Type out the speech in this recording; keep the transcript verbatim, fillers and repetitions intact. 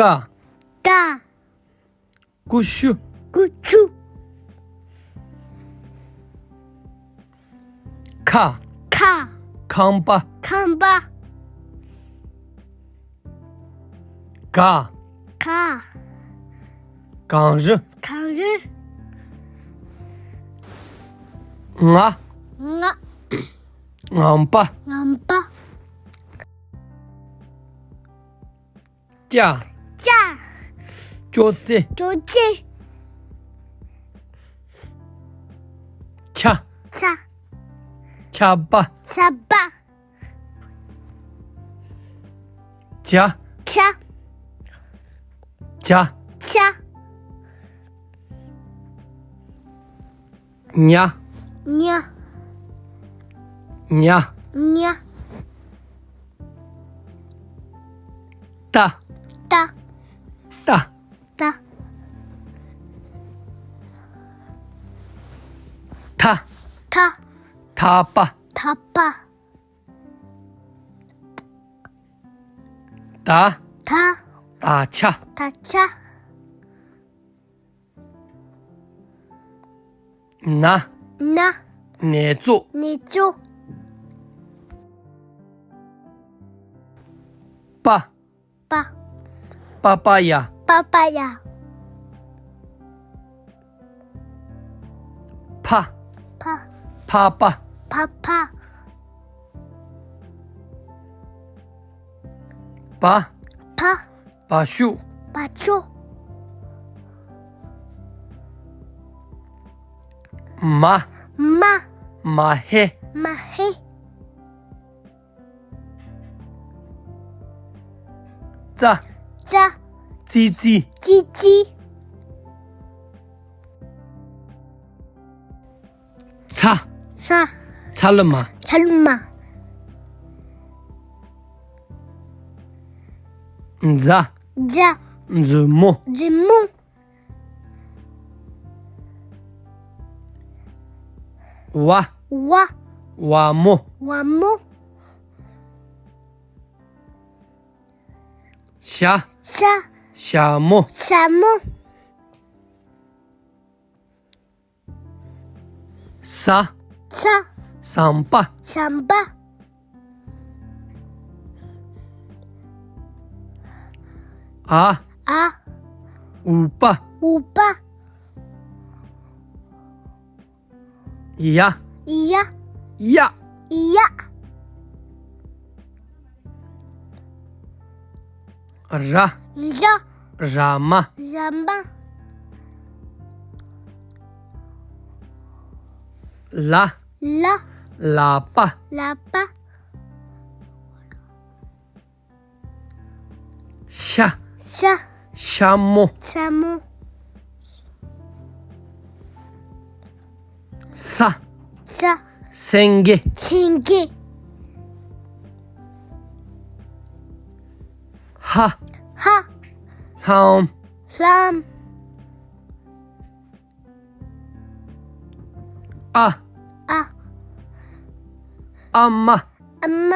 ཀ་ཀ་ཀུ་ཤུ། ཀུ་ཤུ། ཁ་ཁ་ཁང་པ། ཁང་པ། ག་ག་གངས་རི། གངས་རི། ང་ང་ངམ་པ། ངམ་པ། ཅ་ཅ་ཅོག་ཙེ། ཅོག་ཙེ། ཆ་ཆ་ཆབ་པ། ཆབ་པ། ཇ་ཇ་ཇ་ཇ་ཉ་ཉ་ཉ་ཉ་ཏ་ཏ་ཏ་ཐ་ཐ་ཐ་པ། ཐ་པ། ད་ད་ད་ཆ། ད་ཆ། ན་ན་ནེ་ཙོ། ནེ་ཙོ། པ་པ། པ་པ་ཡ། པ་པ་ཡ། ཕ་ཕ། ཕ་པ། ཕ་ཕ། བ་བ་བ་ཤུ། བ་ཤུ། མ་མ་མ་ཧེ། མ་ཧེ། ཙ་ཙ་ཙི་ཙི། ཙི་ཙི། ཚ་ཚ་ཚ་ལུ་མ། ཚ་ལུ་མ། ཛ་ཛ་མཛུབ་མོ། མཛུབ་མོ། ཝ་ཝ་ཝ་མོ། ཝ་མོ། ཞ་ཞ་ཞྭ་མོ། ཞྭ་མོ། ས་ས་ཟམ་པ། ཟམ་པ། ཨ་ཨ་འུག་པ། འུག་པ། ཡ་ཡ་ཡ། ཡ། ར་ར་ར་མ། ར་མ། ལ་ལ་ལག་པ། ལག་པ། ཤ་ཤ་ཤ་མོ། ཤ་མོ། ས་ས་སེང་གེ། སེང་གེ། ཧ་ཧ་ལྷམ། ལྷམ། ཨ། ཨ། ཨ་མ། ཨ་མ།